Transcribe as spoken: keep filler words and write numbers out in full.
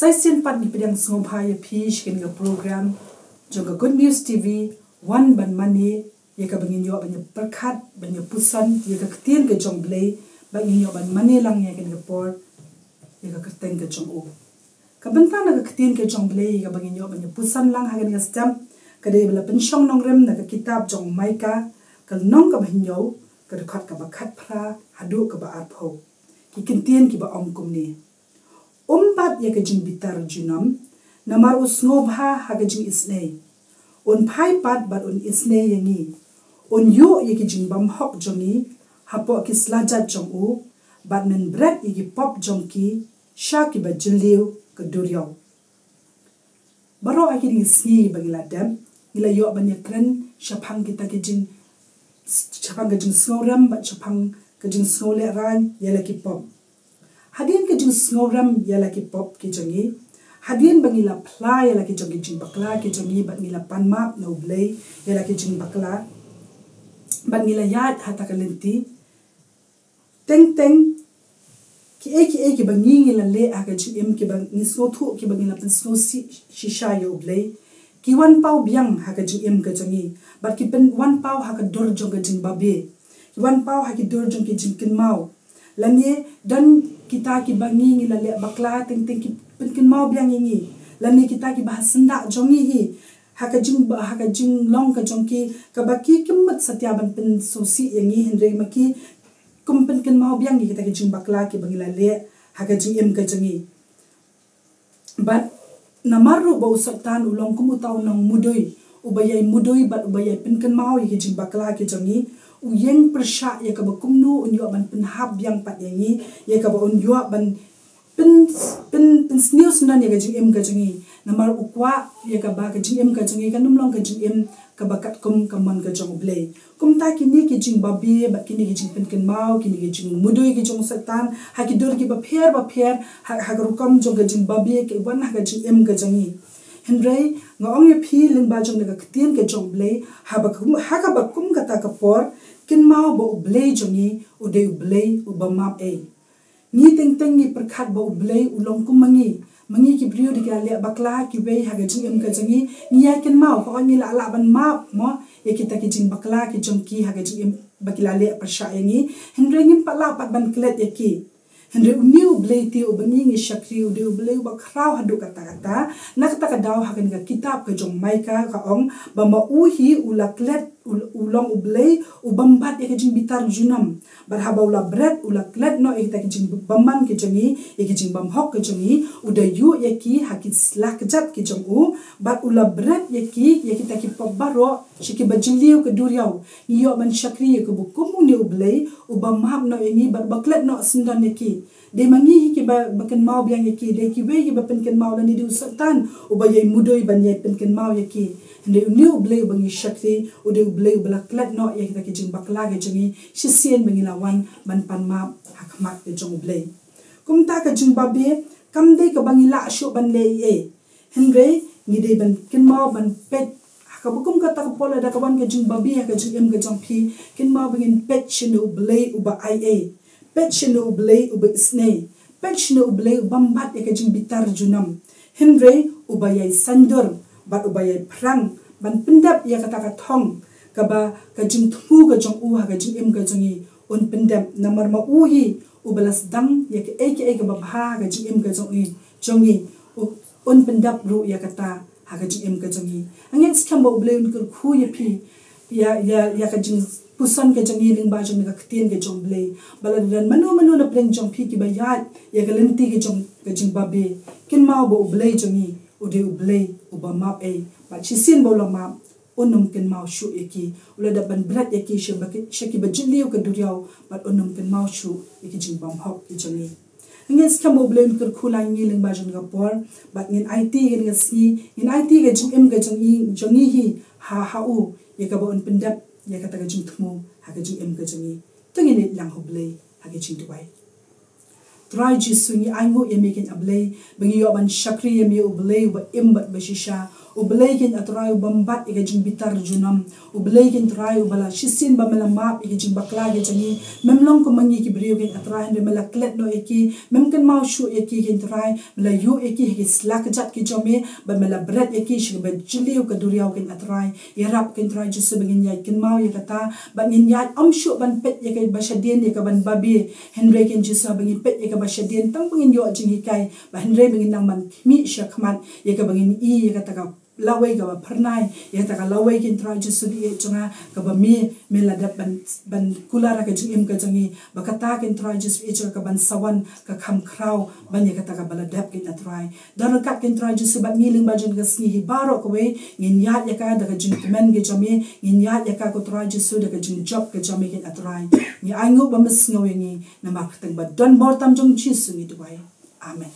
Te shisien pat ngi pdiang sngewbha ïa phi sha kane ka program jong ka Good News T V, Wan Ban Mane, ïa kaba ngin ïoh ban ïa pyrkhat, ban ïa puson ïa ka ktien ka jong U Blei, ba ngin ïoh ban mane lang ïa kane ka por ïa ka kyrteng ka jong u. Ka bynta na ka ktien ka jong U Blei ïa kaba ngin ïoh ban ïa puson lang ha kane ka step ka dei ba la pynshong nongrim na ka kitab jong u Mika, ka lynnong kaba hynñiew, ka dkhot kaba khatphra haduh kaba arphew. Ki kyntien kiba ong kumne: Um bat ïa ka jingbitar junom, namar u sngewbha ha ka jingisynei. Un phai pat bad un isynei ïa ngi. Un ïuh ïa ki jingbymhok jong ngi hapoh ki slajat jong u, bad men bret ïa ki pop jong ki sha kiba jylliew ka duriaw. Baroh ha kine ki sngi ba ngi la dep, ngi la ïoh ban ïakren shaphang kita ki jing, shaphang ka jingsngewrem bad shaphang ka jingsngewlehraiñ ïa la ki pop. Hadien ka jingsngewrem ïa la ki pop ki jong ngi, hadien ba ngi la phla ïa la ki jong ki jingbakla ki jong ngi bad ngi la pan map na U Blei ïa la ki jingbakla, bad ngi la ïaid ha kata ka lynti, teng teng kiei kiei kiba ngi, ngi la leh ha ka jingim, kiba ngi sngewthuh, kiba ngi la pynsngewsih shisha ïa U Blei, ki wan paw biang ha ka jingim ka jong ngi, bad ki pyn, wan paw ha ka dur jong ka jingbabe, ki wan paw ha ki dur jong ki jingkynmaw. Lane don kita kiba ngi, ngi la leh bakla, teng teng ki pynkynmaw biang ïa ngi. Lane kita kiba ha syndah jong ngi hi, ha ka jing, ha ka jinglong ka jong ki, kaba ki khlem mut satia ban pynsngewsih ïa ngi, hynrei ma ki kum pynkynmaw biang ïa kita ki jingbakla kiba ngi la leh ha ka jingim ka jong ngi. Bad namar ruh ba u Soitan u long kum uta u nongmudui, uba ïai mudui bad uba ïai pynkynmaw ïa ki jingbakla ki jong ngi, u ïeng pyrshah ïa kaba kumno un ïoh ban pynhap biang pat ïa ngi, ïa kaba un ïoh ban pyn, pyn, pynsniew syndon ïa ka jingim ka jong ngi. Namar u kwah ïa kaba ka jingim ka jong ngi kan ym long ka jingim kaba katkum ka mon ka jong U Blei. Kumta kine ki jingbabe bad kine ki jingpynkynmaw, kine ki jingmudui ki jong u Soitan ha ki dur kiba pher ba pher, ha, ha ka rukom jong ka jingbabe ki wan ha ka jingim ka jong ngi. Hynrei nga ong ïa phi lyngba jong ka ktien ka jong U Blei, ha ba kum, ha kaba kum kata ka por, kynmaw ba U Blei jong ngi u dei U Blei uba map ei. Ngi teng teng ngi pyrkhat ba U Blei u long kum ma ngi. Ma ngi ki briew da ki la leh bakla kiwei ha ka jingim ka jong ngi, ngi ïai kynmaw, ka ong ngi lah lah ban map mo ïa kita ki jingbakla ki jong ki ha ka jingim ba ki la leh pyrshah ïa ngi. Hynrei ngim pat lah pat ban klet ïa ki. Hynrei une U Blei te uba ngi ngi shakri u dei U Blei uba khraw haduh katta katta. Na kata ka daw ha kane ka kitab ka jong Mika ka ong ba ma u hi u la klet, u, u long U Blei u bym bat ïa ka jingbitar junom. Bad haba u la bret, u la klet noh ïa kita ki jingbymman ki jong ngi, ïa ki jingbymhok ki jong ngi, u da ïuh ïa ki ha ki sla kjat ki jong u, bad u la bret ïa ki, ïa kita ki pop baroh sha kiba jylliew ka duriaw. Ngi ïoh ban shakri ïa kaba kum une U Blei uba map noh ïa ngi bad uba klet noh syndon ïa ki. Dei ma ngi hi kiba, ba kynmaw biang ïa ki, dei kiwei kiba pynkynmaw, lane dei u Soitan uba ïai mudui ban ïai pynkynmaw ïa ki. Hynrei une U Blei uba ngi shakri u dei U Blei uba la klet noh ïa kita ki jingbakla ki jong ngi shisien ba ngi la wan ban pan map ha khmat ka jong U Blei. Kumta ka jingbabe kam dei kaba ngi lah shuh ban leh ei ei. Hynrei ngi dei ban kynmaw ban peit ha kaba kum kata ka por, lada ka wan ka jingbabe ha ka jingim ka jong phi, kynmaw ba ngin peit shano U Blei uba ai ei. Peit shano U Blei uba isynei. Peit shano U Blei u bym bat ïa ka jingbitar junom. Hynrei uba ïai saiñdur bad uba ïai phrang ban pyndep ïa kata ka thong kaba ka jingthmu ka jong u ha ka jingim ka jong ngi un pyndep, namar ma u hi uba la sdang ïa kaei kaei kaba bha ha ka jingim ka jong ngi, jong ngi, u, un pyndep ruh ïa kata ha ka jingim ka jong ngi. Nga ngeit skhem ba U Blei un kyrkhu ïa phi, ïa, ïa, ïa ka jingpuson ka jong ngi lyngba jong ka ktien ka jong U Blei. Ba lada don mano mano na pdeng jong phi kiba ïaid ïa ka lynti ka jong ka jingbabe, kynmaw ba U Blei jong ngi u dei U Blei uba map ei. Bad shisien ba u la map, un ym kynmaw shuh ïa ki. U la dep ban bret ïa ki sha ba ki, sha kiba jylliew ka duriaw, bad un ym kynmaw shuh ïa ki jingbymhok ki jong ngi. Nga ngeit skhem ba U Blei un kyrkhu lang ïa ngi lyngba jong ka por, bad ngin aiti ïa ka sngi, ngin aiti ïa ka jingim ka jong ngi, jong ngi hi ha, ha u, ïa kaba un pyndep ïa kata ka jingthmu ha ka jingim ka jong ngi. To ngin ïaid lang ha U Blei ha ka jingduwai. Trai Jisu, ngi ainguh ïa me keiñ A Blei ba ngi ïoh ban shakri ïa me, U Blei uba im bad ba shisha, U Blei kein A Trai u bym bat ïa ka jingbitar junom. U Blei kein A Trai uba la shisien ba me la map ïa ka jingbakla ka jong ngi. Mem long kum ma ngi ki briew kein A Trai, hynrei me la klet noh ïa ki. Mem kynmaw shuh ïa ki kein A Trai. Me la ïuh ïa ki ha ki sla kjat ki jong me, bad me la bret ïa ki sha kaba jylliew ka duriaw kein A Trai. Ïarap kein A Trai Jisu ba ngin ïai kynmaw ïa kata, bad ngin ïai ym shuh ban peit ïa kaba shadien, ïa kaban babe. Hynrei kein Jisu, ba ngin peit ïa kaba shadien tang ba ngin ïoh jinghikai, bad hynrei ba ngin nang ban khmih shakhmat ïa kaba ngin ïoh ïa kata ka lawei kaba phyrnai, ïa kata ka lawei kein A Trai Jisu ba ïeit jong nga, kaba me, me la dep ban, ban kular ha ka jingim ka jong ngi, ba kata kein A Trai Jisu ba ïeit jong nga, kaban sa wan ka kham khraw ban ïa kata kaba la dep kein A Trai. Don ryngkat kein A Trai Jisu bad ngi lyngba jong ka sngi hi baroh kawei, ngin ïaid ïa ka da ka jingkmen ka jong me, ngin ïaid ïa ka ko Trai Jisu da ka jingjop ka jong me kein A Trai. Ngi ainguh ba me sngew ïa ngi, namar kyrteng ba don bor tam jong Jisu ngi duwai. Amen.